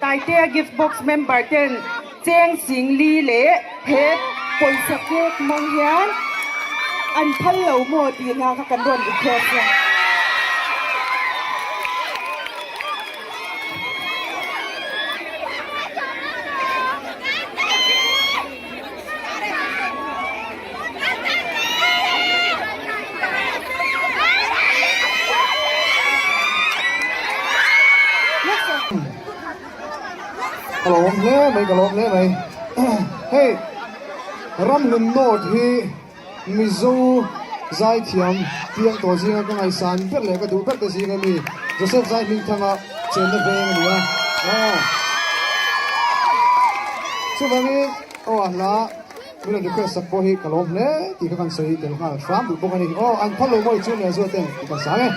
Taitea Gift Box member ten cheng singli leh he pawisa cake hmang hian an phal lo maw tih hna kha kan rawn request a. Ka lawm hle mai, ka lawm hle mai. Hei Ramhlun North hi Mizo zaithiam piang tawh zinga ka ngaihsan ber leh ka duh ber te zinga mi Joseph Zaihmingthanga chenna veng a ni a. Chuvangin aw a hla min rawn request sak pawh hi ka lawm hle tih kha kan sawi tel nghal hram duh bawk a ni. Aw an phal lo mawi chu nia zuaten i kan sang e.